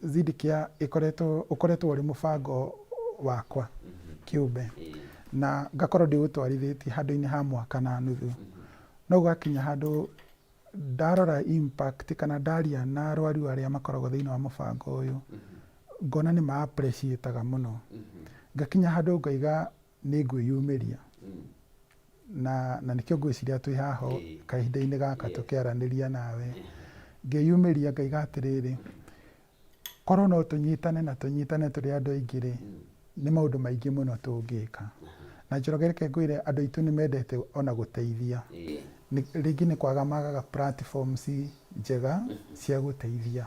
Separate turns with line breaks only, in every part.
Zidicare ĩkoretwo ũkoretwo ũrĩ mũbango wakwa kĩũmbe, na ngakorwo ndĩũtwarithĩtie handũ-inĩ ha mwaka na nuthu. No gwakinya handũ ndarora impact kana ndaria na arwaru arĩa makoragwo thĩinĩ wa mũbango ũyũ, ngona nĩ ma appreciate aga mũno. Ngakinya handũ ngaiga nĩ ngwĩyumĩria, na nĩkĩo ngwĩciria twĩ haha kahinda-inĩ gaka tũkĩaranĩria nawe. Ngeyumĩria ngaiga atĩrĩrĩ, korwo no tũnyitane na tũnyitane tũrĩ andũ aingĩ rĩ, nĩ maũndũ maingĩ mũno tũngĩka. Na Njoroge reke ngwĩre, andũ aitũ nĩ mendete ona gũteithia. Rĩngĩ nĩ kwaga magaga platforms njega cia gũteithia.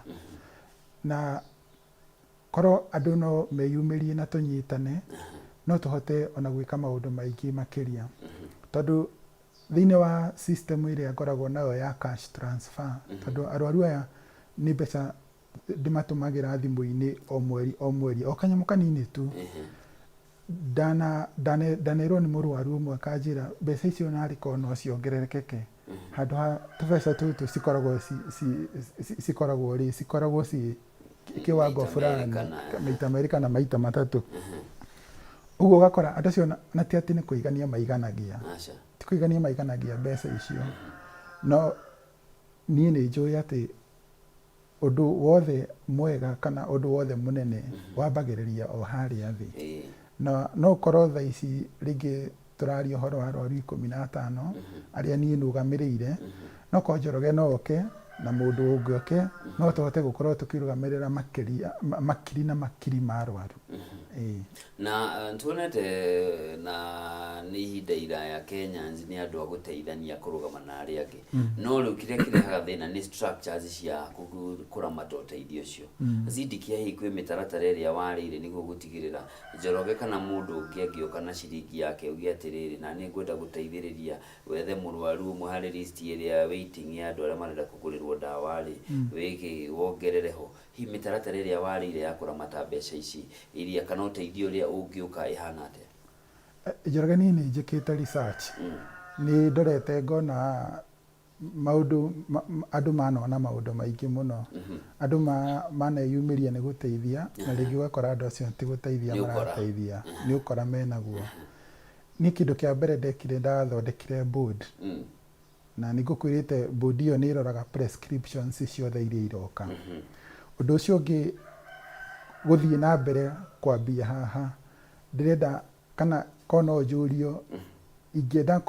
Na korwo andũ no meyumĩrie na tũnyitane, no tũhote ona gwĩka maũndũ maingĩ makĩria. Tondũ thĩinĩ wa system ĩrĩa ngoragwo nayo ya cash transfer, tondũ arwaru aya nĩ mbeca ndĩmatũmagĩra thimũ-inĩ o mweri o mweri, o kanyamũ kanini tu. Ndanerwo nĩ mũrwaru ũmwe akanjĩra mbeca icio narĩ korwo no ciongererekeke, handũ ha tũbeca tũtũ cikoragwo cikoragwo rĩ, cikoragwo ciĩ kĩwango
maita merĩ
fulani
kana
maita 2 kana maita 3. Ũguo ũgakora andũ acio na ti atĩ nĩ kũigania maiganagia,
aca
ti kũigania maiganagia mbeca icio, no niĩ nĩ njũĩ atĩ ũndũ wothe mwega kana ũndũ wothe mũnene wambagĩrĩria o harĩa thĩ. Na no ũkorwo thaa ici rĩngĩ tũraria ũhoro wa arwaru 15 arĩa niĩ nũgamĩrĩire, no korwo Njoroge no oke na mũndũ ũngĩ oke, no tũhote gũkorwo tũkĩrũgamĩrĩra makĩria makiri na makiri ma arwaru. Ĩĩ.
Na tuonete na nĩ ihinda iraya Kenyans nĩ andũ a gũteithania kũrũgama na arĩa angĩ, no rĩu kĩrĩa kĩrehaga thĩna nĩ structures cia kũramata ũteithio ũcio. Zidicare hihi kwĩ mĩtaratara ĩrĩa warĩire nĩguo gũtigĩrĩra Njoroge kana mũndũ ũngĩ angĩũka na ciringi yake auge atĩrĩrĩ, na nĩ ngwenda gũteithĩrĩria wethe mũrwaru ũmwe harĩ list ĩrĩa waiting ya andũ arĩa marenda kũgũrĩrwo ndawa rĩ, wĩke wongerere ho, hihi mĩtaratara ĩrĩa warĩire ya kũramata mbeca ici iria kana ũteithio ũrĩa ũngĩũka ĩhana atĩa?
Njoroge, niĩ nĩ njĩkĩte research. Nĩ ndorete ngona maũndũ andũ manona maũndũ maingĩ mũno. Andũ maneyumĩria nĩ gũteithia, na rĩngĩ ũgakora andũ acio ti gũteithia
Nĩ ũkora.
marateithia, nĩ ũkora menaguo. Niĩ kĩndũ kĩa mbere ndekire, ndathondekire board, na nĩ ngũkwĩrĩte board ĩyo nĩ ĩroraga prescriptions ciothe iria iroka. Ũndũ ũcio ũngĩ, gũthiĩ na mbere kwambia haha, ndĩrenda kana korwo no njũrio, ingĩenda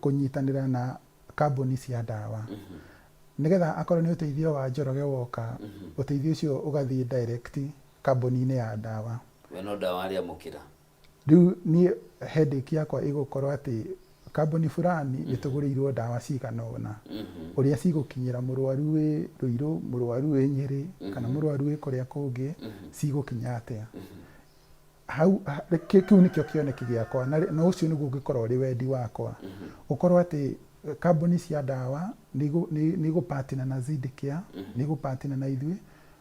kũnyitanĩra na kambuni cia ndawa, nĩgetha akorwo nĩ ũteithio wa Njoroge woka, ũteithio ũcio ũgathiĩ direct kambuni-inĩ ya ndawa.
We no ndawa arĩamũkĩra.
Rĩu niĩ headache yakwa ĩgũkorwo atĩ kambuni fulani nĩ tũgũrĩirwo ndawa cigana ũna, ũrĩa cigũkinyĩra mũrwaru wĩ Ruiru, mũrwaru wĩ Nyĩrĩ, kana mũrwaru wĩ kũrĩa kũngĩ, cigũkinya atĩa hau. Kĩu nĩkĩo kĩoneki gĩakwa, na ũcio nĩguo ũngĩkorwo ũrĩ wendi wakwa, gũkorwo atĩ kambuni cia ndawa nĩ igũ-partner na Zidicare, nĩ igũ-partner na ithuĩ,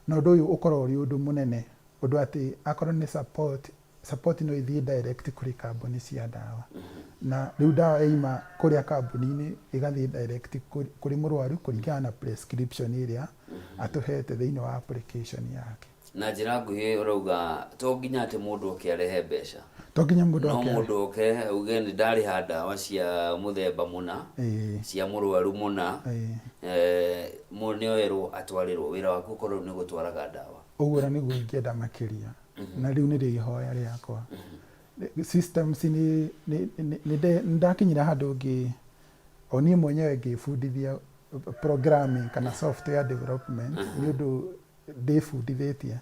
na ũndũ ũyũ ũkorwo ũrĩ ũndũ mũnene, ũndũ atĩ akorwo nĩ support, support no ĩthiĩ direct kũrĩ kambuni cia ndawa, na rĩu ndawa yaima kũrĩa kambuni-inĩ ĩgathiĩ direct kũrĩ mũrwaru kũringana na prescription ĩrĩa atũhete thĩinĩ wa application yake.
Na njĩra nguhĩ ũrauga to nginya atĩ mũndũ oke arehe mbeca.
To nginya mũndũ
no
oke.
Mũndũ oke auge nĩ ndarĩha ndawa cia mũthemba mũna, cia mũrwaru mũna, nĩ oerwo atwarĩrwo, wĩra waku ũkorwo rĩu nĩ gũtwaraga ndawa.
Ũguo na nĩguo ingĩenda makĩria, na rĩu nĩrĩo ihoya rĩakwa. Systems nĩ ndakinyire handũ ngĩ o niĩ mwenyewe ngĩbundithia programming kana software development, nĩ ũndũ ndĩbundithĩtie,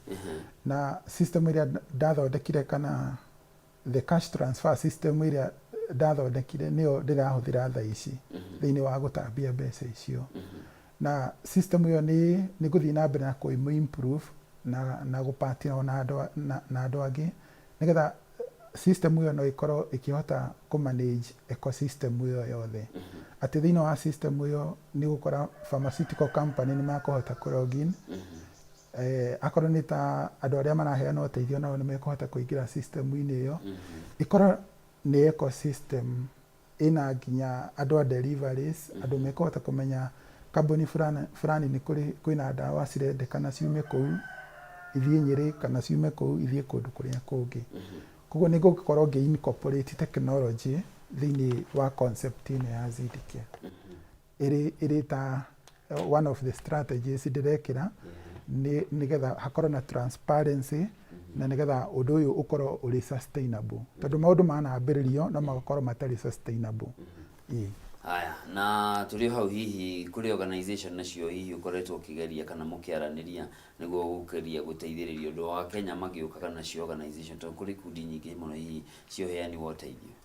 na system ĩrĩa ndathondekire kana the cash transfer system ĩrĩa ndathondekire nĩyo ndĩrahũthĩra thaa ici thĩinĩ wa gũtambia mbeca icio. Na system ĩyo nĩ ngũthiĩ na mbere na kũĩ improve na gũ-partner na andũ angĩ, nĩgetha system ĩyo no ĩkorwo ĩkĩhota kũ manage ecosystem ĩyo yothe, atĩ thĩinĩ wa system ĩyo nĩ ũgũkora pharmaceutical company nĩ makũhota kũ login, akorwo nĩ ta andũ arĩa maraheana ũteithio nao nĩ mekũhota kũingĩra system-inĩ ĩyo, ĩkorwo nĩ ecosystem ĩna nginya andũ a deliveries, andũ mekũhota kũmenya kambuni fulani, fulani nĩ kũrĩ kwĩna ndawa cirendekana ciume kũu. ithiĩ Nyĩrĩ kana ciume kũu ithiĩ kũndũ kũrĩa kũngĩ. Koguo nĩ ngũkorwo ngĩ incorporate technology thĩinĩ wa concept ĩno ya Zidicare. Ĩrĩ, ĩrĩ ta one of the strategies ndĩrekĩra nĩ nĩgetha hakorwo na transparency na nĩgetha ũndũ ũyũ ũkorwo ũrĩ sustainable, tondũ maũndũ manambĩrĩrio no magakorwo matarĩ sustainable. Ĩĩ.
Haya, na tũrĩ o hau hihi kũrĩ organization nacio hihi ũkoretwo ũkĩgeria kana mũkĩaranĩria nĩguo gũgeria gũteithĩrĩria ũndũ wa Kenya magĩũkaga nacio organization, tondũ kũrĩ ikundi nyingĩ mũno hihi cia ũheani wa ũteithio?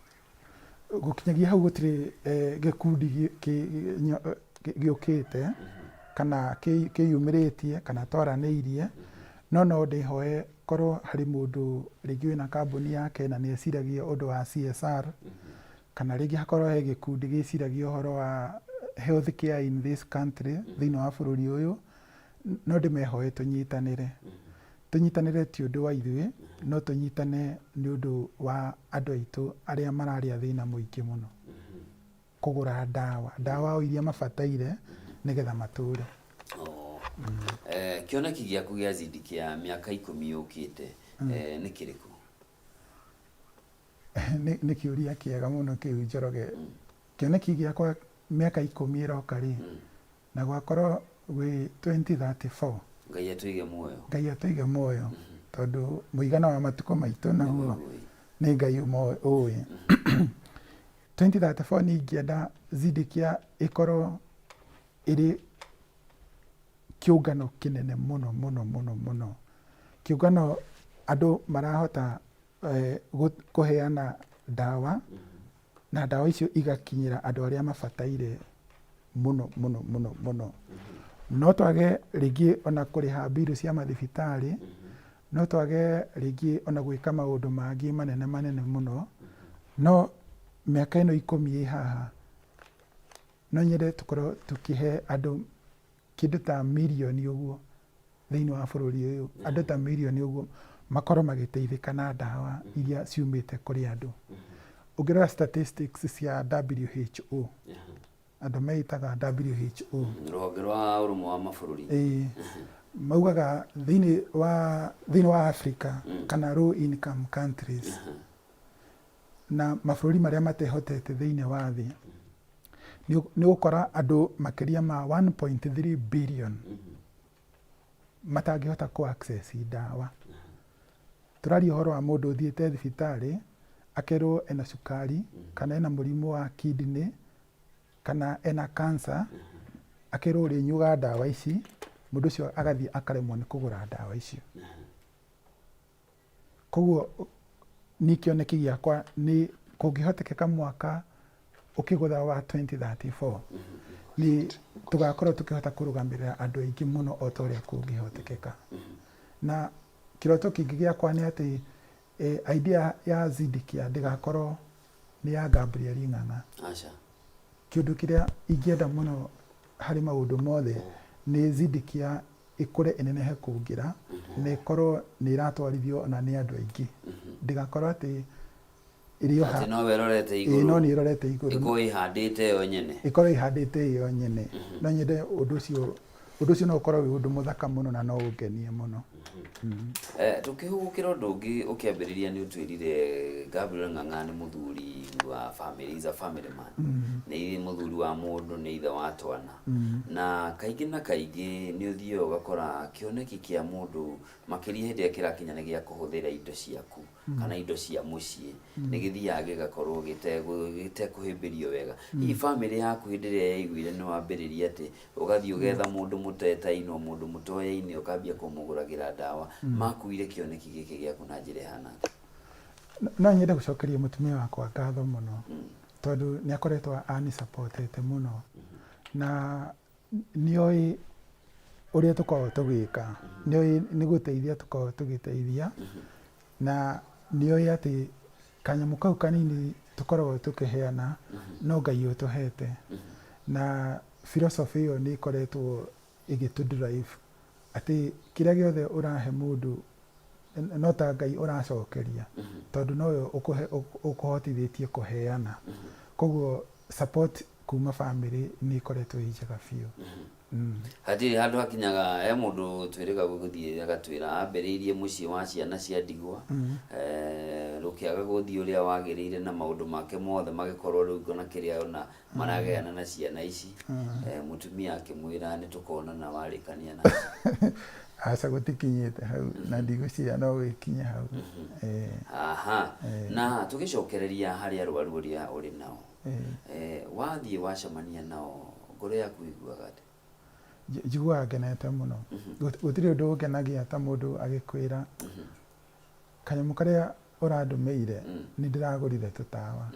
Gũkinyagia hau gũtirĩ gĩkundi gĩũkĩte kana kĩyumĩrĩtie kana twaranĩirie, no no ndĩhoe korwo harĩ mũndũ rĩngĩ wĩna kambuni yake na nĩ eciragia ũndũ wa CSR, kana rĩngĩ hakorwo he gĩkundi gĩciragia ũhoro wa health care in this country, thĩinĩ wa bũrũri ũyũ, no ndĩmehoe tũnyitanĩre. Tũnyitanĩre ti ũndũ wa ithuĩ, no tũnyitane nĩ ũndũ wa andũ aitũ arĩa mararĩa thĩna mũingĩ mũno kũgũra ndawa, ndawa o iria mabataire nĩgetha matũre.
Oh. Kĩoneki gĩaku gĩa Zidi kĩa mĩaka 10 yũkĩte nĩ kĩrĩkũ?
Nĩ kĩũria kĩega mũno kĩu, Njoroge. Kĩoneki gĩakwa mĩaka 10 ĩroka rĩ, na gwakorwo gwĩ 2034.
Ngai atũige muoyo.
Ngai atũige muoyo, tondũ mũigana wa matukũ maitũ naguo nĩ Ngai ũĩ. 2034 nĩ ingĩenda Zidicare ĩkorwo ĩrĩ kĩũngano kĩnene mũno mũno mũno mũno. Kĩũngano andũ marahota kũheana ndawa, na ndawa icio igakinyĩra andũ arĩa mabataire mũno mũno mũno mũno. No twage rĩngĩ ona kũrĩha mbiru cia mathibitarĩ, no twage rĩngĩ ona gwĩka maũndũ mangĩ manene manene mũno, no mĩaka ĩno 10 ĩ haha, no nyende tũkorwo tũkĩhe andũ kĩndũ ta mirioni ũguo thĩinĩ wa bũrũri ũyũ, andũ ta mirioni ũguo makorwo magĩteithĩka na ndawa iria ciumĩte kũrĩ andũ. Ũngĩrora statistics cia WHO, andũ meĩtaga WHO,
Rũhonge rwa Ũrũmwe wa Mabũrũri.
Ĩĩ, maugaga thĩinĩ wa Africa kana low income countries na mabũrũri marĩa matehotete thĩinĩ wa thĩ, nĩ ũgũkora andũ makĩria ma 1.3 billion matangĩhota kũ access ndawa. Tũraria ũhoro wa mũndũ ũthiĩte thibitarĩ akerwo ena cukari kana ena mũrimũ wa kidney kana ena cancer, akerwo ũrĩnyuaga ndawa ici, mũndũ ũcio agathiĩ akaremwo nĩ kũgũra ndawa icio. Koguo niĩ kĩoneki gĩakwa nĩ kũngĩhotekeka mwaka ũkĩgũtha wa 2034 nĩ tũgakorwo tũkĩhota kũrũgamĩrĩra andũ aingĩ mũno o ta ũrĩa kũngĩhotekeka. Na kĩroto kĩngĩ gĩakwa nĩ atĩ idea ya Zidicare ndĩgakorwo nĩ ya Gabriel Ng'ang'a.
Aca.
Kĩũndũ kĩrĩa ingĩenda mũno harĩ maũndũ mothe nĩ Zidicare ĩkũre ĩnenehe kũngĩra na ĩkorwo nĩ ĩratwarithio ona nĩ andũ aingĩ. Ndĩgakorwo atĩ ĩrĩ o
Atĩ nowe ĩrorete
ĩĩ,
igũrũ.
No nĩ ĩrorete igũrũ.
Ĩkorwo ĩhandĩte yo nyene.
Ĩkorwo ĩhandĩte ĩyo nyene. No nyende ũndũ ũcio, ũndũ ũcio no ũkorwo wĩ ũndũ mũthaka mũno na no ũngenie mũno.
Tũkĩhũgũkĩra ũndũ ũngĩ, ũkĩambĩrĩria nĩ ũtwĩrire Gabriel Ng'ang'a nĩ mũthuri wa family, is a family man. Nĩ mũthuri wa mũndũ, nĩ ithe wa twana. Na kaingĩ na kaingĩ nĩ ũthiaga ũgakora kĩoneki kĩa mũndũ, makĩria hĩndĩ ĩrĩa kĩrakinya nĩ gĩa kũhũthĩra indo ciaku kana indo cia mũciĩ, nĩ gĩthiaga gĩgakorwo gĩtekũhĩmbĩrio wega. Hihi family yaku hĩndĩ ĩrĩa yaiguire nĩ wambĩrĩria atĩ ũgathiĩ ũgetha mũndũ mũtetainwo, mũndũ mũtoyaine, ũkambia kũmũgũragĩra ndawa, makuire kĩoneki gĩkĩ gĩaku na njĩra ĩhana atĩa?
No nyende gũcokeria mũtumia wakwa ngatho mũno, tondũ nĩ akoretwo anisupportete mũno na nĩoĩ ũrĩa tũkoragwo tũgĩka, nĩoĩ nĩ gũteithia tũkoragwo tũgĩteithia, na nĩoĩ atĩ kanyamũ kau kanini tũkoragwo tũkĩheana no Ngai ũtũhete, na philosophy ĩyo nĩ ĩkoretwo ĩgĩtũ drive atĩ kĩrĩa gĩothe ũrahe mũndũ no ta Ngai ũracokeria, tondũ nowe ũkũhotithĩtie kũheana. Koguo support kuma family nĩ ĩkoretwo ĩ njega biũ.
Hatirĩ handũ hakinyaga he mũndũ twĩrĩga gũthiĩ agatwĩra ambĩrĩirie mũciĩ wa ciana cia ndigwa, rũkĩaga gũthiĩ ũrĩa wagĩrĩire na maũndũ make mothe magĩkorwo rĩu ona kĩrĩa ona maragayana na ciana ici, mũtumia akĩmwĩra nĩ tũkonana warĩkania nake.
Aca, gũtikinyĩte hau na ndigwĩciria no gĩkinye hau.
Aha. Na tũgĩcokereria harĩ arwaru ũrĩa ũrĩ nao, wathiĩ wacemania nao, ngoro yaku ĩiguaga atĩa?
Njiguaga ngenete mũno. Gũtirĩ ũndũ ũngenagia ta mũndũ agĩkwĩra kanyamũ karĩa ũrandũmĩire nĩ ndĩragũrire tũtawa.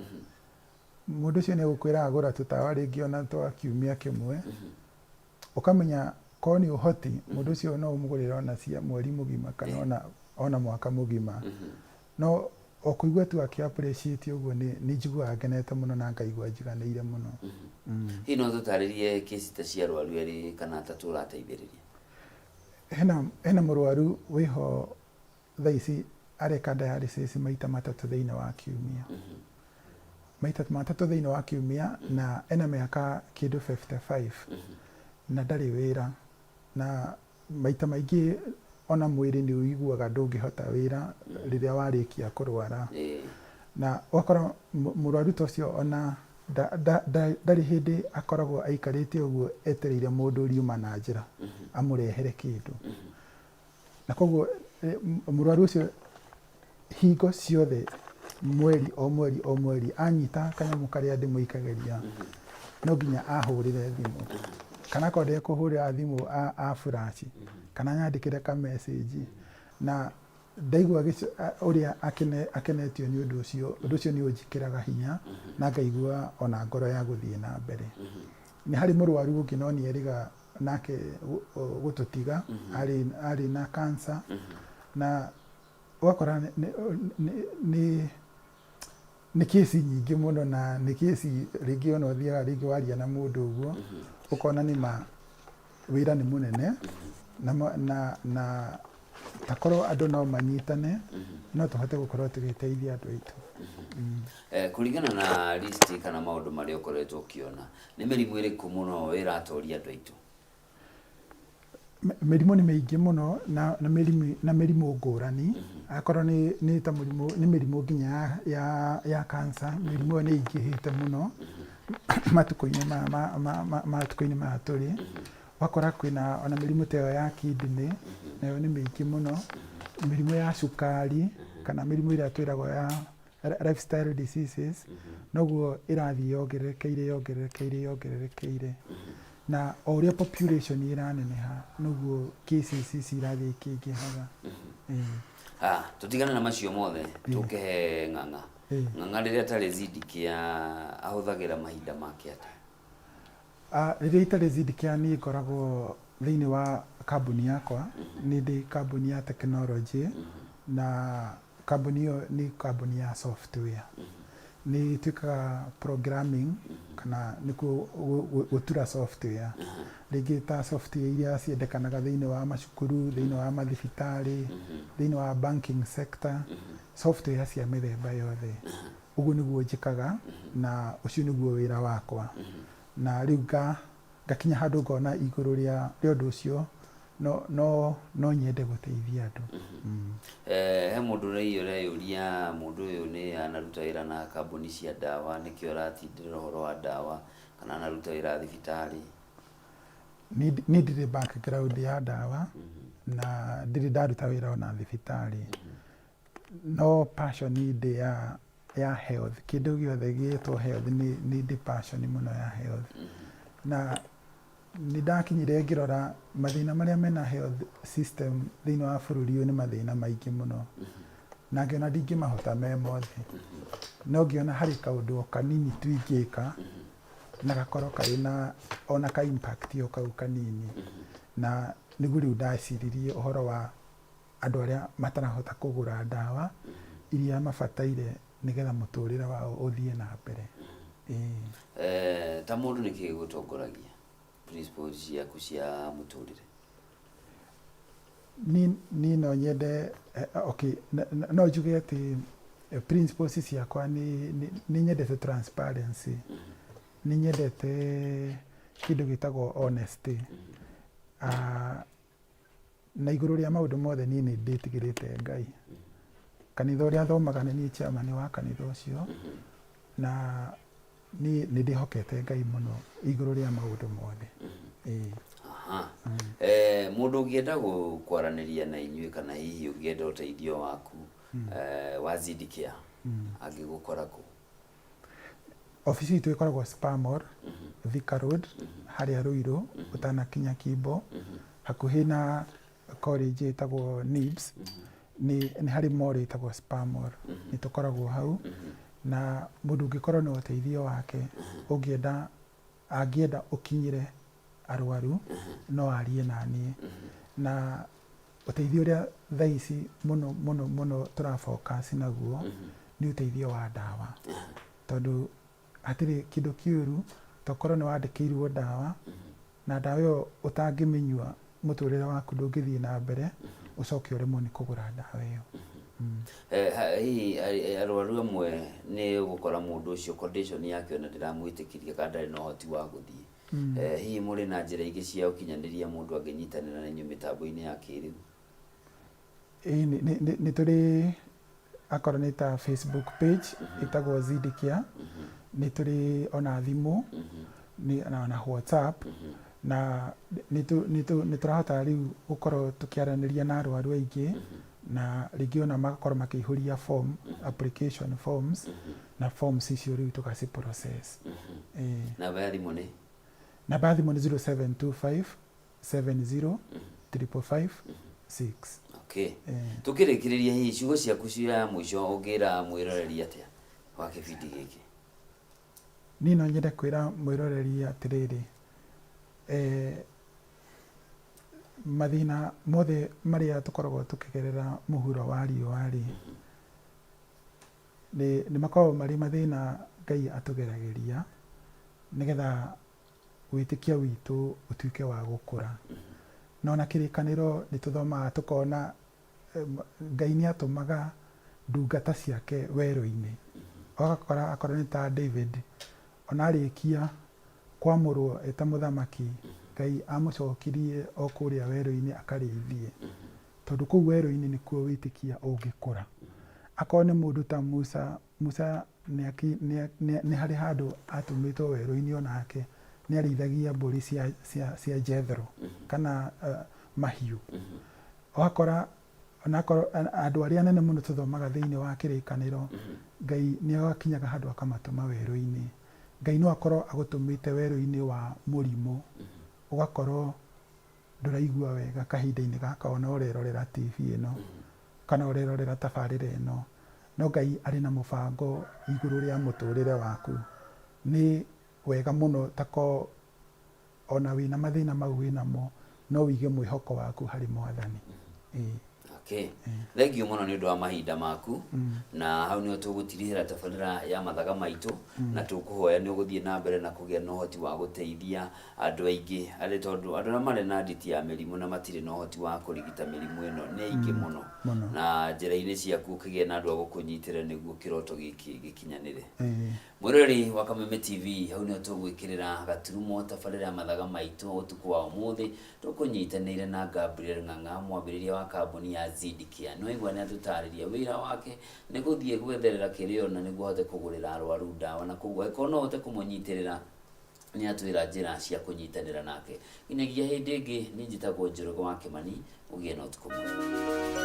Mũndũ ũcio nĩ egũkwĩra agũra tũtawa rĩngĩ ona twa kiumia kĩmwe, ũkamenya korwo nĩ ũhoti mũndũ ũcio no ũmũgũrĩre ona cia mweri mũgima kana ona mwaka mũgima. No o kũigua tu akĩ appreciate ũguo nĩ njiguaga ngenete mũno na ngaigua njiganĩire mũno.
Hihi no tũtarĩrie kesi ta cia arwaru erĩ kana atatũ ũrateithĩrĩria?
Hena mũrwaru wĩho thaa ici areka dialysis maita 3 thĩinĩ wa kiumia. Maita 3 thĩinĩ wa kiumia na ena mĩaka kĩndũ 55 na ndarĩ wĩra, na maita maingĩ ona mwĩrĩ nĩ ũiguaga ndũngĩhota wĩra rĩrĩa warĩkia kũrwara. Na ũgakora mũrwaru ta ũcio ona ndarĩ hĩndĩ akoragwo aikarĩte ũguo etereire mũndũ ũriuma na njĩra amũrehere kĩndũ. Na koguo mũrwaru ũcio hingo ciothe mweri o mweri o mweri anyita kanyamũ karĩa ndĩmũikagĩria no nginya ahũrĩre thimũ, kana akorwo ndekũhũrĩra thimũ a flash kana anyandĩkĩre ka message, na ndaigua ũrĩa akenetio nĩ ũndũ ũcio, ũndũ ũcio nĩ ũnjĩkĩraga hinya na ngaigua ona ngoro ya gũthiĩ na mbere. Nĩ harĩ mũrwaru ũngĩ no nĩ erĩga nake gũtũtiga, arĩ na cancer, na ũgakora nĩ kesi nyingĩ mũno, na nĩ kesi rĩngĩ ona ũthiaga rĩngĩ waria na mũndũ ũguo ũkona nĩ ma wĩra nĩ mũnene, na takorwo andũ no manyitane no tũhote gũkorwo tũgĩteithia andũ aitũ.
Kũringana na list kana maũndũ marĩa ũkoretwo ũkĩona, nĩ mĩrimũ ĩrĩkũ mũno ĩratoria andũ aitũ?
Mĩrimũ nĩ mĩingĩ mũno na mĩrimũ ngũrani. Akorwo nĩ ta mũrimũ, nĩ mĩrimũ nginya ya cancer, mĩrimũ ĩyo nĩ ĩingĩhĩte mũno matukũ-inĩ maya matukũ-inĩ maya tũrĩ. Ũgakora kwĩna ona mĩrimũ ta ĩyo ya kidney, nayo nĩ mĩingĩ mũno. Mĩrimũ ya cukari kana mĩrimũ ĩrĩa twĩragwo ya lifestyle diseases, noguo ĩrathiĩ yongererekeire yongererekeire yongererekeire. Na o ũrĩa population ĩraneneha noguo cases ici irathiĩ ikĩingĩhaga.
Tũtigane na macio mothe, tũke he Ng'ang'a. Ng'ang'a rĩrĩa atarĩ Zidicare ahũthagĩra mahinda make atĩa?
Rĩrĩa itarĩ Zidicare niĩ ngoragwo thĩinĩ wa kambuni yakwa, nĩ ndĩ kambuni ya tekinoronjĩ, na kambuni ĩyo nĩ kambuni ya software. Nĩ ĩtuĩkaga programming kana nĩkuo gũtura software. Rĩngĩ ta software iria ciendekanaga thĩinĩ wa macukuru, thĩinĩ wa mathibitarĩ, thĩinĩ wa banking sector, software cia mĩthemba yothe. Ũguo nĩguo njĩkaga na ũcio nĩguo wĩra wakwa. Na rĩu ngakinya handũ ngona igũrũ rĩa ũndũ ũcio no nyende gũteithia andũ.
He mũndũ ũreyũria mũndũ ũyũ nĩ anaruta wĩra na kambuni cia ndawa nĩkĩo aratindĩrĩra ũhoro wa ndawa, kana anaruta wĩra thibitarĩ?
Niĩ ndirĩ background ya ndawa na ndirĩ ndaruta wĩra ona thibitarĩ. No passion ndĩ ya health, kĩndũ gĩothe gĩtwo health nĩ ndĩ passion mũno ya health. Na nĩ ndakinyire ngĩrora mathĩna marĩa mena health system thĩinĩ wa bũrũri ũyũ nĩ mathĩna maingĩ mũno. Na ngĩona ndingĩmahota me mothe. No ngĩona harĩ kaũndũ o kanini tu ingĩka na gakorwo karĩ na ona ka impact o kau kanini. Na nĩguo rĩu ndaciririe ũhoro wa andũ arĩa matarahota kũgũra ndawa iria mabataire nĩgetha mũtũrĩre wao ũthiĩ na mbere.
Ta mũndũ nĩkĩ gĩgũtongoragia principles ciaku cia mũtũrĩre?
Niĩ no nyende, okay, no njuge atĩ principles ciakwa nĩ nyendete transparency, nĩ nyendete kĩndũ gĩtagwo honesty. Na igũrũ rĩa maũndũ mothe niĩ nĩ ndĩtigĩrĩte Ngai. Kanitha ũrĩa thomaga nĩ niĩ chairman wa kanitha ũcio, na niĩ nĩ ndĩhokete Ngai mũno igũrũ rĩa maũndũ mothe. Ĩĩ.
Aha. Mũndũ ũngĩenda kwaranĩria na inyuĩ kana hihi ũngĩenda ũteithio waku wa Zidicare angĩgũkora kũ?
Obici itũ ĩkoragwo Spar Mall, Thika Road, harĩa Ruiru, ũtanakinya Kimbo, hakuhĩ na college ĩtagwo NIBS, nĩ harĩ mall ĩtagwo Spar Mall, nĩ tũkoragwo hau, na mũndũ ũngĩkorwo na ũteithio wake, ũngĩenda, angĩenda ũkinyĩre arwaru, no arie naniĩ. Na ũteithio ũrĩa thaa ici mũno mũno mũno tũra focus naguo nĩ ũteithio wa ndawa, tondũ hatirĩ kĩndũ kĩũru tokorwo nĩ wandĩkĩirwo ndawa na ndawa ĩyo ũtangĩmĩnyua mũtũrĩre waku ndũngĩthiĩ na mbere, ũcoke ũremwo nĩ kũgũra ndawa ĩyo.
Hihi arwaru amwe nĩ ũgũkora mũndũ ũcio condition yake ona ndĩramwĩtĩkĩria kana ndarĩ na ũhoti wa gũthiĩ. Hihi mũrĩ na njĩra ingĩ cia ũkinyanĩria mũndũ angĩnyitanĩra na inyuĩ mĩtambo-inĩ ya kĩrĩu?
Ĩĩ nĩ tũrĩ akorwo nĩ ta Facebook page ĩtagwo Zidicare, nĩ tũrĩ ona thimũ na WhatsApp, na nĩ tũrahota rĩu gũkorwo tũkĩaranĩria na arwaru aingĩ, na rĩngĩ ona magakorwo makĩihũria form, application forms, na forms icio rĩu tũgaci process. Ĩĩ.
Namba ya thimũ nĩ?
Namba ya thimũ nĩ 0725 70 555 6.
Okay. Tũkĩrĩkĩrĩria hihi ciugo ciaku cia mũico ũngĩra mwĩroreri atĩa wa kĩbindi gĩkĩ?
Niĩ no nyende kwĩra mwĩroreri atĩrĩrĩ, mathĩna mothe marĩa tũkoragwo tũkĩgerera mũhuro wa riũa rĩ, nĩ makoragwo marĩ mathĩna Ngai atũgeragĩria nĩgetha wĩtĩkio witũ ũtuĩke wa gũkũra. Na ona kĩrĩkanĩro nĩ tũthomaga tũkona Ngai nĩ atũmaga ndungata ciake werũ-inĩ. Ũgakora akorwo nĩ ta David, ona arĩkia kwamũrwo e ta mũthamaki, Ngai amũcokirie o kũrĩa werũ-inĩ akarĩithie. Tondũ kũu werũ-inĩ nĩkuo wĩtĩkia ũngĩkũra. Akorwo nĩ mũndũ ta Musa, Musa nĩ harĩ handũ atũmĩtwo werũ-inĩ onake, nĩ arĩithagia mbũri cia Jethro kana mahiũ. Ũgakora onakorwo andũ arĩa anene mũno tũthomaga thĩinĩ wa kĩrĩkanĩro, Ngai nĩ akinyaga handũ akamatũma werũ-inĩ. Ngai no akorwo agũtũmĩte werũ-inĩ wa mũrimũ, ũgakorwo ndũraigua wega kahinda-inĩ gaka ona ũrerorera TV ĩno, kana ũrerorera tabarĩra ĩno, no Ngai arĩ na mũbango igũrũ rĩa mũtũrĩre waku. Nĩ wega mũno tako ona wĩna mathĩna mau wĩnamo, no wĩige mwĩhoko waku harĩ Mwathani. Ĩĩ.
Okay. Thank you mũno nĩ ũndũ wa mahinda maku, na hau nĩho tũgũtirihĩra tabarĩra ya mathaga maitũ, na tũkũhoya nĩ ũgũthiĩ na mbere na kũgĩa na ũhoti wa gũteithia andũ aingĩ arĩ tondũ andũ arĩa marĩ na nditi ya mĩrimũ na matirĩ na ũhoti wa kũrigita mĩrimũ ĩno nĩ aingĩ mũno, na njĩra-inĩ ciaku ũkĩgĩe na andũ a gũkũnyitĩrĩra nĩguo kĩroto gĩkĩ gĩkinyanĩre. Mwĩroreri wa Kameme TV, hau nĩho tũgwĩkĩrĩra gaturumo tabarĩra ya mathaga maitũ ũtukũ wa ũmũthĩ. Tũkũnyitanĩire na Gabriel Ng'ang'a, mwambĩrĩria wa kambuni ya Zidicare. Nĩwaigua nĩatũtarĩria wĩra wake nĩ gũthiĩ gwetherera kĩrĩa ona nĩguo ahote kũgũrĩra arwaru ndawa, na koguo angĩkorwo no ũhote kũmũnyitĩrĩra nĩatwĩra njĩra cia kũnyitanĩra nake. Nginyagia hĩndĩ ĩngĩ, niĩ njĩtagwo Njoroge wa Kĩmani, ũgĩe na ũtukũ mwega.